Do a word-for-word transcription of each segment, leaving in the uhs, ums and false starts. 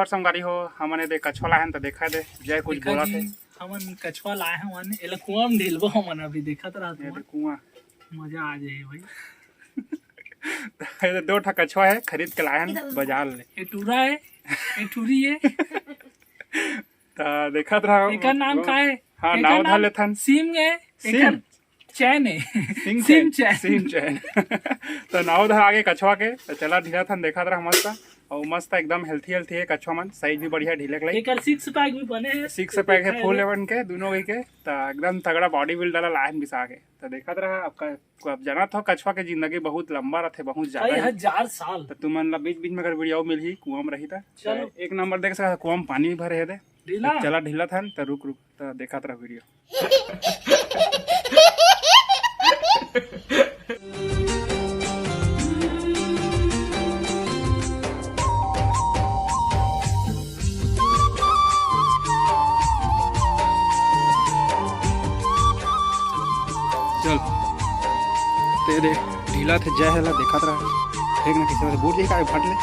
संगवारी हो, हमन ए दे कछुआ लाए हन, त देखा दे, जय कुछ देखा बोला जी, थे। हमन कछुआ लाए हवन, एला कुआं में ढिलबो हमन, अभी देखत रह ये तू। दे कुआं। मजा आ जाए भाई। ये दे दो ठा कछुआ है, खरीद के लाए हन बाजार ले। ये टूरा है, ये टूरी है। त देखत रहा। एकर नाम का है? हाँ, एकर नाव धर नाम लेथन। सिंह है, सिंह? एकर चैन है। सिंह सिंह चैन, चैन। सिंह चैन। त नाव धर आगे कछुआ के, त चला ढीला थन देखत रहा मस्त। अउ मस्त एकदम healthy, healthy है कछुआ मन, size भी बढ़िया ढीले के लाइक। एकर six pack भी बने है। Six pack है, देखा full है। एवन के, दोनों गई के, त एकदम तगड़ा body build वाला लाइन बिसा के। त देखत रहा, आपका, आप जानत हो कछुआ के जिंदगी बहुत लंबा रहथे, बहुत ज्यादा कई है। हजार साल। त तुमन ला बीच बीच में अगर video मिलही, कुआं में रही त चलो। एक नंबर देख सकत हो, कुआं में पानी भी भरे है दे। ढीला? चला ढीला थन, त रुक रुक, त देखत रहा video। चल, ते दे, ढीला थे जय हला, देखत रहा। देख ना, किसी से बूट जाही का, फट ले।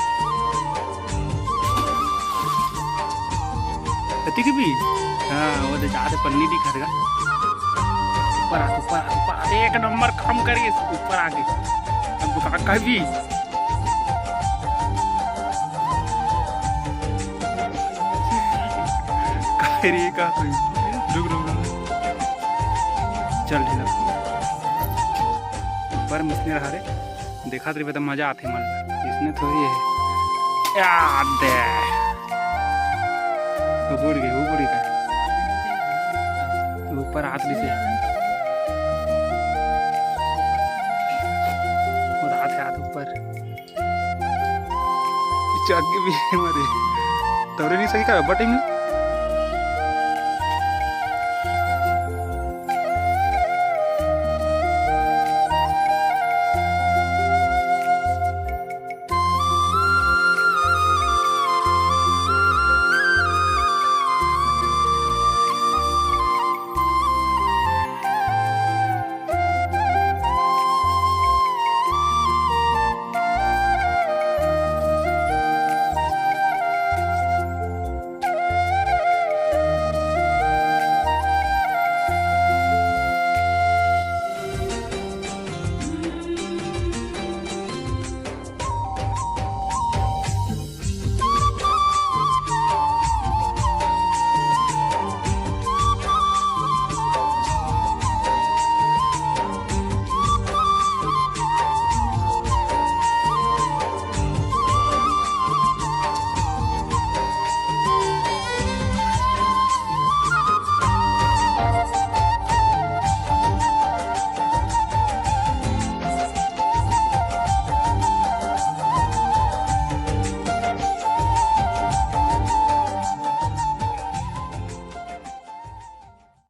अति के भी? हाँ, वो दे, जाते पन्नी दिखा देगा। ऊपर आ, ऊपर आ, ऊपर आ। एक नंबर काम करिए, ऊपर आके। अब का, का भी? का रे, का कोई? रुक, रुक, रुक। चल, ढीला। ऊपर मिसने रहा रे। देखत रहिबे त मजा आथे मन ला। इसने थोड़ी है। याद दे। वो बुड़ गए, वो बुड़ गए। ऊपर हाथ भी से। वो हाथ, हाथ ऊपर। चढ़ के भी है मारे। तोरे नहीं सही का, बटे में।